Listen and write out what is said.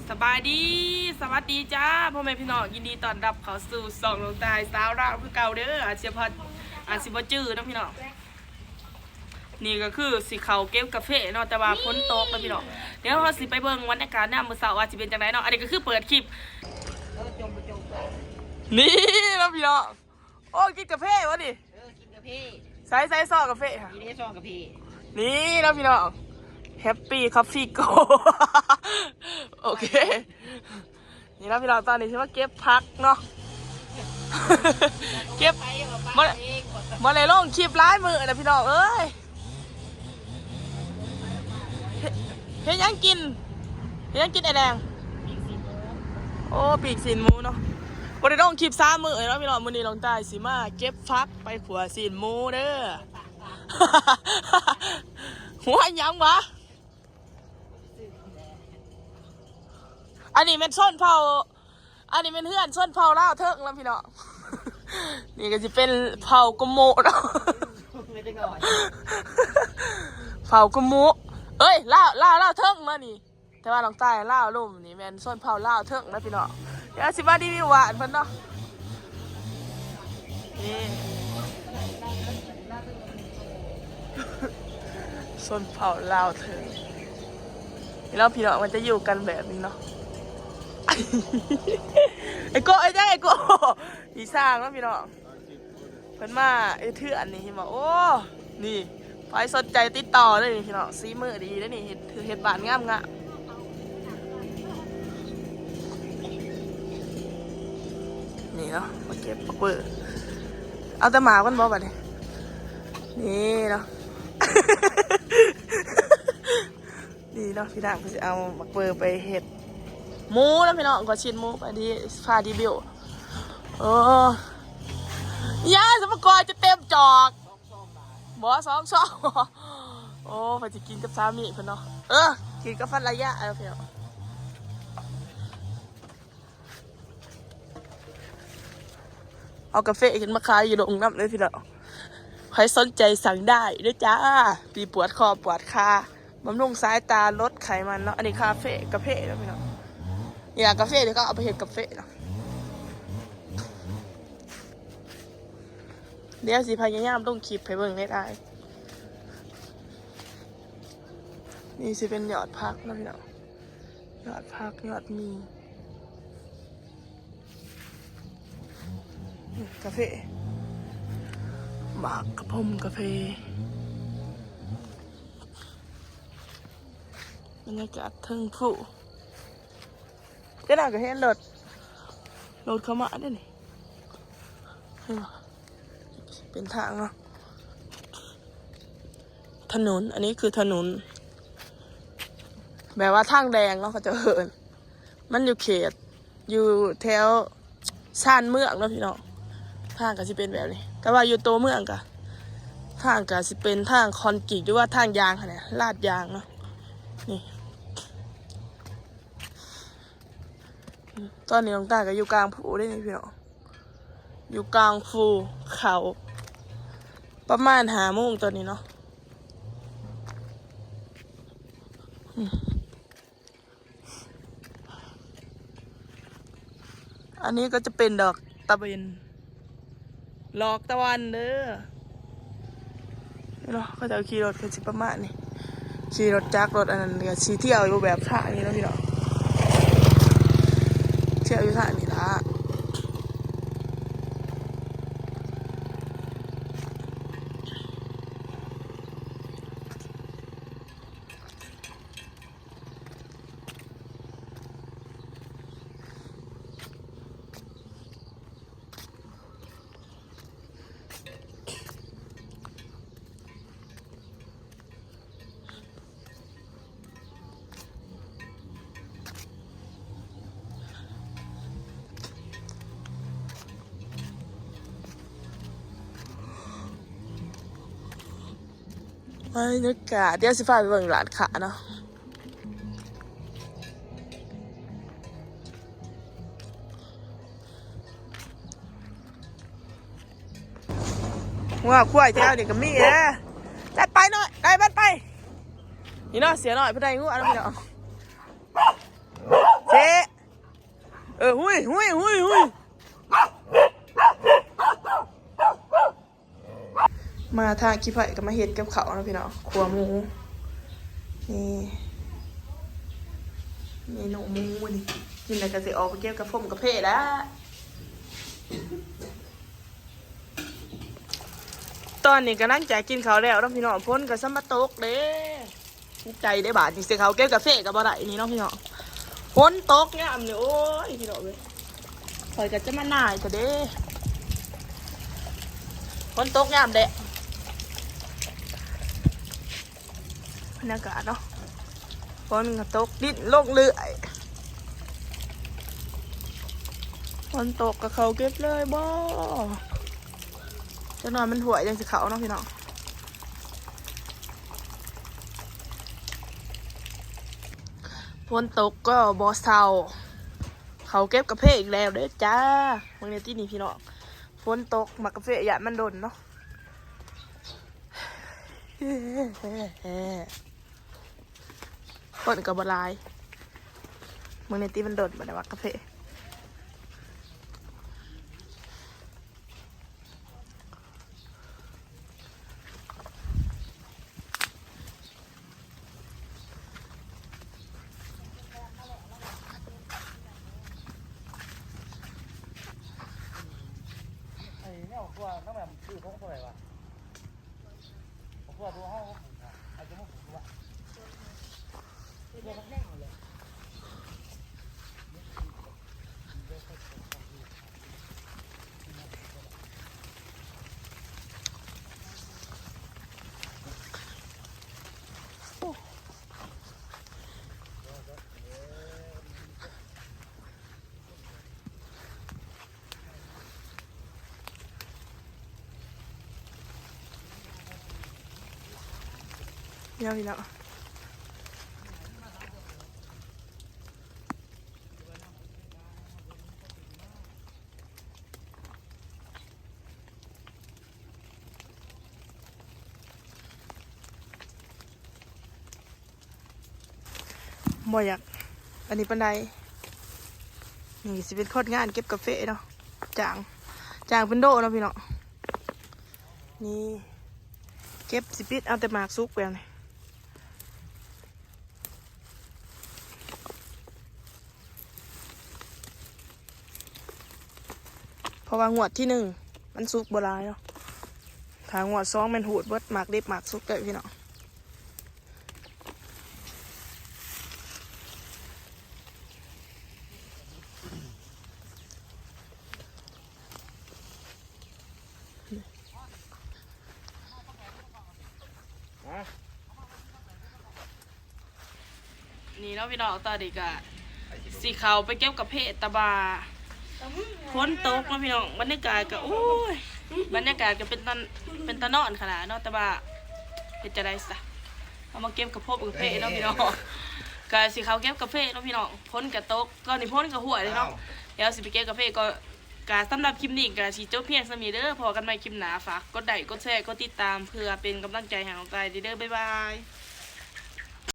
ສະບາຍດີ ສະຫວັດດີຈ້າ ພໍ່ແມ່ພີ່ນ້ອງ ຍິນດີຕ້ອນຮັບເຂົ້າສູ່ຊ່ອງນ້ອງຕ່າຍສາວລາວຄືເກົ່າເດີ. ອາດຊິບໍ່ ອາດຊິບໍ່ຈື່ເນາະພີ່ນ້ອງ. ນີ້ກໍຄືຊິເຂົ້າເກັບກາເຟເນາະ ແຕ່ວ່າຝົນຕົກເນາະພີ່ນ້ອງ. ດຽວເຮົາຊິໄປເບິ່ງບັນຍາກາດຍາມມື້ເຊົ້າວ່າຊິເປັນຈັ່ງໃດເນາະ. ອັນນີ້ກໍຄືເປີດຄລິບ ນີ້ເນາະພີ່ນ້ອງ. ໂອ້ ກິນກາເຟວະນີ້? ເອີ ກິນກາເຟ. ໃສ ໃສຊອງກາເຟ? ນີ້ເດ້ຊອງກາເຟ. ນີ້ເນາະພີ່ນ້ອງ Happy Coffee Go. ໂອເຄ ນີ້ເນາະພີ່ນ້ອງ ຕອນນີ້ຊິມາເກັບຜັກເນາະ ເກັບ ບໍ່ ບໍ່ໄດ້ລົງຄລິບຫຼາຍມື້ແລ້ວພີ່ນ້ອງເອີຍ. ເຮັດ ເຮັດຫຍັງກິນ? ເຮັດຫຍັງກິນອ້າຍແດງ? ໂອ້ ປີ້ງຊີ້ນໝູເນາະ. ບໍ່ໄດ້ລົງຄລິບສາມມື້ເນາະພີ່ນ້ອງ. ມື້ນີ້ນ້ອງຕ່າຍຊິມາເກັບຜັກໄປຂົ້ວຊີ້ນໝູເດີ. ຫົວຫຍັງວະ? ອັນນີ້ແມ່ນຊົນເຜົ່າ ອັນນີ້ແມ່ນເຮືອນຊົນເຜົ່າລາວເທິງແລ້ວພີ່ນ້ອງ. ນີ້ກໍຊິເປັນເຜົ່າກະໂມະເນາະ ເຜົ່າກະໂມະ ເອີຍ ລາວ ລາວ ລາວເທິງເນາະນີ້. ແຕ່ວ່ານ້ອງຕ່າຍລາວລຸ່ມນີ້ແມ່ນຊົນເຜົ່າລາວເທິງນະພີ່ນ້ອງ. ດຽວຊິມາຣີວິວບ້ານເພິ່ນເນາະ. ນີ້ ຊົນເຜົ່າລາວເທິງ ນີ້ເນາະພີ່ນ້ອງ ມັນຈະຢູ່ກັນແບບນີ້ເນາະ. ໄອ້ໂກ ໄອ້ຈັກ ໄອ້ໂກ ອີຊ່າງເນາະພີ່ນ້ອງ. ເພິ່ນມາເຮັດເຮືອນນີ້ ເຫັນບໍ່? ໂອ້ ນີ້ ໃຜສົນໃຈຕິດຕໍ່ເດີພີ່ນ້ອງ ສີມືດີເດີນີ້ ເຮັດ ເຮັດບ້ານງາມໆ. ນີ້ເນາະ ມາເກັບບັກເບີ ເອົາແຕ່ໝາກມັນບໍ່ບັດນີ້? ນີ້ເນາະ ນີ້ເນາະ ພີ່ນາງກໍຊິເອົາບັກເບີໄປເຮັດໝູເນາະພີ່ນ້ອງ ກໍຊີ້ນໝູໄປດີ ພາດີບິວ. ໂອ້ ຍາຍ ສະມະກອຍຈະເຕັມຈອກ ບໍ່ ສອງຊອງ. ໂອ້ ເພິ່ນຊິກິນກັບສາມີເພິ່ນເນາະ ເອີ ກິນກັບພັນລະຍາເອີພີ່ນ້ອງ. ເອົາກາເຟຂຶ້ນມາຂາຍຢູ່ດົງນຳເດີພີ່ນ້ອງ ໃຜສົນໃຈສັ່ງໄດ້ເດີຈ້າ. ດີປວດຄໍປວດຂາ ບຳລຸງສາຍຕາ ລົດໄຂມັນເນາະ. ອັນນີ້ຄາເຟ ກາເຟເນາະພີ່ນ້ອງ ນີ້ລະກາເຟທີ່ເຂົາເອົາໄປເຮັດກາເຟເນາະ. ດຽວຊິພະຍາຍາມລົງຄລິບໃຫ້ເບິ່ງໄດ້ຫຼາຍ. ນີ້ຊິເປັນຍອດຜັກເນາະພີ່ນ້ອງ ຍອດຜັກ ຍອດໝີ່ ກາເຟ ໝາກກະພົມກາເຟ. ບັນຍາກາດເທິງພູ ເຈົ້າໜ້າກໍເຫັນລົດ ລົດເຂົ້າມາເດ້ນີ້ ເຫັນບໍ່? ເປັນທາງເນາະ ຖະໜົນ ອັນນີ້ຄືຖະໜົນ ແບບວ່າທາງແດງເນາະ ເຂົາເຈົ້າເອີ້ນ ມັນຢູ່ເຂດ ຢູ່ແຖວຊານເມືອງເນາະພີ່ນ້ອງ. ທາງກໍຊິເປັນແບບນີ້ ແຕ່ວ່າຢູ່ໂຕເມືອງກະ ທາງກໍຊິເປັນທາງຄອນກຣີດ ຫຼືວ່າທາງຢາງຫັ້ນແຫຼະ ລາດຢາງເນາະ. ນີ້ ຕອນນີ້ນ້ອງຕາກໍຢູ່ກາງພູເດ້ນີ້ພີ່ນ້ອງ ຢູ່ກາງພູເຂົາ ປະມານຫ້າໂມງຕອນນີ້ເນາະ. ອັນນີ້ກໍຈະເປັນດອກຕາເວັນ ດອກຕາວັນເດີ. ເນາະ ເຂົາເຈົ້າຂີ່ລົດກໍຊິປະມານນີ້ ຂີ່ລົດຈັກ ລົດອັນນັ້ນກໍຊິທ່ຽວຢູ່ແບບທາງນີ້ເນາະພີ່ນ້ອງ ທ່ຽວຢູ່ທາງນີ້ລະ. ບັນຍາກາດ ດຽວຊິພາໄປເບິ່ງຮ້ານຄ້າເນາະ. ງົວຄວາຍແຖວນີ້ກໍມີເດ້. ຈັດໄປນ້ອຍ ໄລ່ມັນໄປ. ນີ້ເນາະ ເສຍນ້ອຍເພິ່ນໄດ້ງົວນຳພີ່ນ້ອງ. ເສຍ ຫຸຍ ຫຸຍ ຫຸຍ ຫຸຍ. ມາທາງຂີ້ໄຜ່ກໍມາເຮັດກັບເຂົ້າເນາະພີ່ນ້ອງ ຂົ້ວໝູ. ນີ້ ເມນູໝູນີ້ ກິນແລ້ວກໍຊິອອກໄປເກັບກາຟົມກາເຟແລ້ວ. ຕອນນີ້ກຳລັງຈະກິນເຂົ້າແລ້ວເນາະພີ່ນ້ອງ ຝົນກໍຊຳມາຕົກເດ້. ທຸກໃຈເດ້ບາດນີ້ ຊິເຂົ້າເກັບກາເຟກໍບໍ່ໄດ້ນີ້ເນາະພີ່ນ້ອງ ຝົນຕົກຍາມນີ້ ໂອ້ຍ ພີ່ນ້ອງເອີຍ ຂ້ອຍກໍຈະມາໜ້າຍແທ້ເດ້ ຝົນຕົກຍາມແດດ. ບັນຍາກາດເນາະ ຝົນກໍຕົກ ດິນລົງເລື້ອຍ ຝົນຕົກກໍເຂົ້າເກັບເລີຍບໍ ຈັກໜ້ອຍມັນຫ້ວຍຈັ່ງຊິເຂົ້າເນາະພີ່ນ້ອງ. ຝົນຕົກກໍບໍ່ເຊົາ ເຂົ້າເກັບກາເຟອີກແລ້ວເດີຈ້າ. ເບິ່ງແດ່ຕິນີ້ພີ່ນ້ອງ ຝົນຕົກໝາກກາເຟຢ້ານມັນຫຼົ່ນເນາະ ຄົນກໍບໍ່ຫຼາຍ. ເບິ່ງແດ່ຕິມັນຫຼົ່ນບໍ່ໄດ້ໝາກກາເຟ. ເນາະ ພີ່ນ້ອງ. ບໍ່ຢາກອັນນີ້ປານໃດ. ນີ້ຊິເປັນຄົນງານເກັບກາເຟເນາະ ຈ້າງ ຈ້າງເພິ່ນໂດເນາະພີ່ນ້ອງ. ນີ້ເກັບ ຊິປິດເອົາແຕ່ໝາກສຸກແບບນີ້ ເພາະວ່າງວດທີໜຶ່ງມັນສຸກບໍ່ຫຼາຍເນາະ ຖ້າງວດສອງແມ່ນຫູດເບິດໝາກດິບໝາກສຸກເລີຍພີ່ນ້ອງ. ນີ້ເນາະພີ່ນ້ອງ ຕອນນີ້ກະຊິເຂົ້າໄປເກັບກາເຟ ແຕ່ວ່າຝົນຕົກເນາະພີ່ນ້ອງ. ບັນຍາກາດກະ ໂອ້ຍ ບັນຍາກາດກະເປັນຕາ ເປັນຕານອນຂະໜາດເນາະ ແຕ່ວ່າເຮັດຈັ່ງໃດຊະ ເຮົາມາເກັບກາໂຟມກາເຟເນາະພີ່ນ້ອງ. ກະຊິເຂົ້າເກັບກາເຟເນາະພີ່ນ້ອງ ຝົນກະຕົກ ຕອນນີ້ຝົນກະຫົວເລີຍເນາະ. ດຽວຊິໄປເກັບກາເຟກ່ອນ. ກະສຳລັບຄລິບນີ້ກະຊິຈົບພຽງສ່ຳນີ້ເດີ ພໍ້ກັນໃໝ່ຄລິບໜ້າ ຝາກກົດໄລ້ ກົດແຊ ກົດຕິດຕາມ ເພື່ອເປັນກຳລັງໃຈໃຫ້ນ້ອງຕາຍເດີ. ບາຍບາຍ.